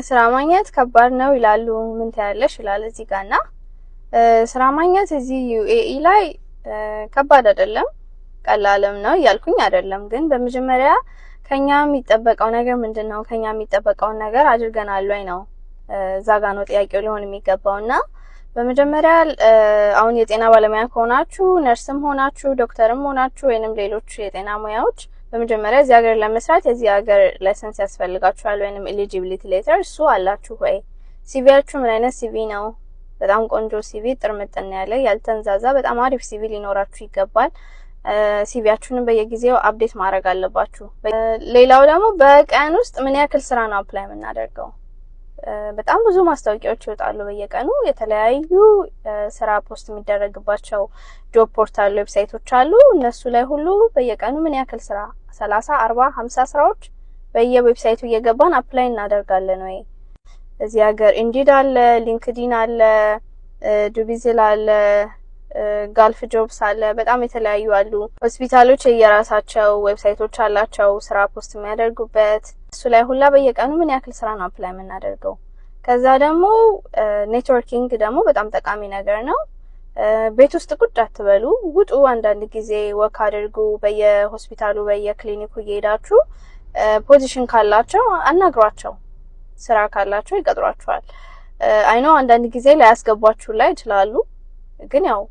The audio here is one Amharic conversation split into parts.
ስራ ማግኘት ከባድ ነው ይላሉ። ምን ትያለሽ ይላል እዚህ ጋር። እና ስራ ማግኘት እዚህ UAE ላይ ከባድ አይደለም፣ ቀላልም ነው እያልኩኝ አይደለም። ግን በመጀመሪያ ከኛ የሚጠበቀው ነገር ምንድን ነው? ከኛ የሚጠበቀውን ነገር አድርገናል ወይ ነው፣ እዛ ጋ ነው ጥያቄው ሊሆን የሚገባው። እና በመጀመሪያ አሁን የጤና ባለሙያ ከሆናችሁ፣ ነርስም ሆናችሁ፣ ዶክተርም ሆናችሁ ወይንም ሌሎች የጤና ሙያዎች፣ በመጀመሪያ እዚህ ሀገር ለመስራት የዚህ ሀገር license ያስፈልጋችኋል ወይንም eligibility letter። እሱ አላችሁ ወይ? CV ያችሁ ምን አይነት CV ነው? በጣም ቆንጆ CV፣ ጥርት ምጥን ያለ፣ ያልተንዛዛ፣ በጣም አሪፍ CV ሊኖራችሁ ይገባል። CV ያችሁንም በየጊዜው update ማድረግ አለባችሁ። ሌላው ደግሞ በቀን ውስጥ ምን ያክል ስራ ነው apply የምናደርገው? በጣም ብዙ ማስታወቂያዎች ይወጣሉ በየቀኑ። የተለያዩ ስራ post የሚደረግባቸው job portal website ኦች አሉ። እነሱ ላይ ሁሉ በየቀኑ ምን ያክል ስራ፣ 30፣ 40፣ 50 ስራዎች በየ website ኡ እየገባን apply እናደርጋለን ወይ? እዚህ ሀገር Indeed አለ፣ LinkedIn አለ፣ Dubizzle አለ፣ Gulf Jobs አለ። በጣም የተለያዩ አሉ። ሆስፒታሎች የየራሳቸው website ኦች አላቸው ስራ post የሚያደርጉበት። እሱ ላይ ሁላ በየቀኑ ምን ያክል ስራ ነው apply የምናደርገው? ከዛ ደግሞ networking ደግሞ በጣም ጠቃሚ ነገር ነው። ቤት ውስጥ ቁጭ አትበሉ፣ ውጡ። አንዳንድ ጊዜ walk አድርጉ። በየሆስፒታሉ በየክሊኒኩ እየሄዳችሁ position ካላቸው አናግሯቸው። ስራ ካላቸው ይቀጥሯችኋል። I know አንዳንድ ጊዜ ላያስገቧችሁ ላይ ይችላሉ፣ ግን ያው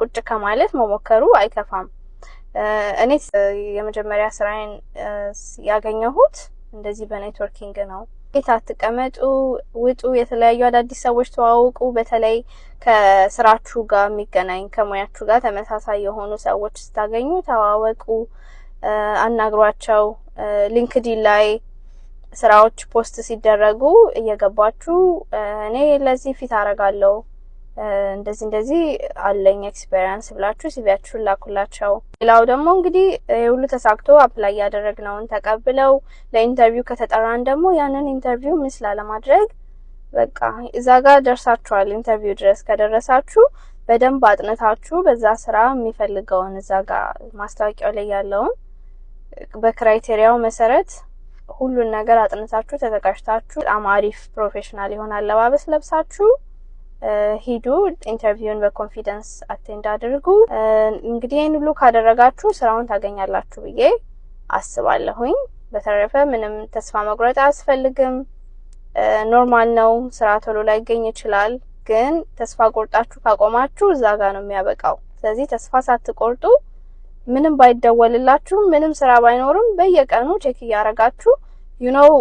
ቁጭ ከማለት መሞከሩ አይከፋም። እኔ የመጀመሪያ ስራዬን ያገኘሁት እንደዚህ በ networking ነው። ቤት አትቀመጡ፣ ውጡ፣ የተለያዩ አዳዲስ ሰዎች ተዋውቁ። በተለይ ከስራችሁ ጋር የሚገናኝ፣ ከሙያችሁ ጋር ተመሳሳይ የሆኑ ሰዎች ስታገኙ ተዋወቁ፣ አናግሯቸው። LinkedIn ላይ ስራዎች post ሲደረጉ እየገባችሁ እኔ ለዚህ fit አረጋለሁ፣ እንደዚህ እንደዚህ አለኝ experience ብላችሁ CV ያችሁን ላኩላቸው። ሌላው ደግሞ እንግዲህ የሁሉ ተሳክቶ apply ያደረግነውን ተቀብለው ለ interview ከተጠራን ደግሞ ያንን interview miss ላለማድረግ፣ በቃ እዛ ጋር ደርሳችኋል። Interview ድረስ ከደረሳችሁ በደንብ አጥንታችሁ በዛ ስራ የሚፈልገውን፣ እዛ ጋር ማስታወቂያው ላይ ያለውን በ criteria ው መሰረት ሁሉን ነገር አጥንታችሁ ተዘጋጅታችሁ በጣም አሪፍ professional የሆነ አለባበስ ለብሳችሁ ሂዱ። Interview ን በ confidence attend አድርጉ። እንግዲህ ይህን ሁሉ ካደረጋችሁ ስራውን ታገኛላችሁ ብዬ አስባለሁኝ። በተረፈ ምንም ተስፋ መቁረጥ አያስፈልግም። Normal ነው። ስራ ቶሎ ላይገኝ ይችላል። ግን ተስፋ ቆርጣችሁ ካቆማችሁ እዛ ጋር ነው የሚያበቃው። ስለዚህ ተስፋ ሳትቆርጡ ምንም ባይደወልላችሁ፣ ምንም ስራ ባይኖርም በየቀኑ check እያደረጋችሁ እንዲሁም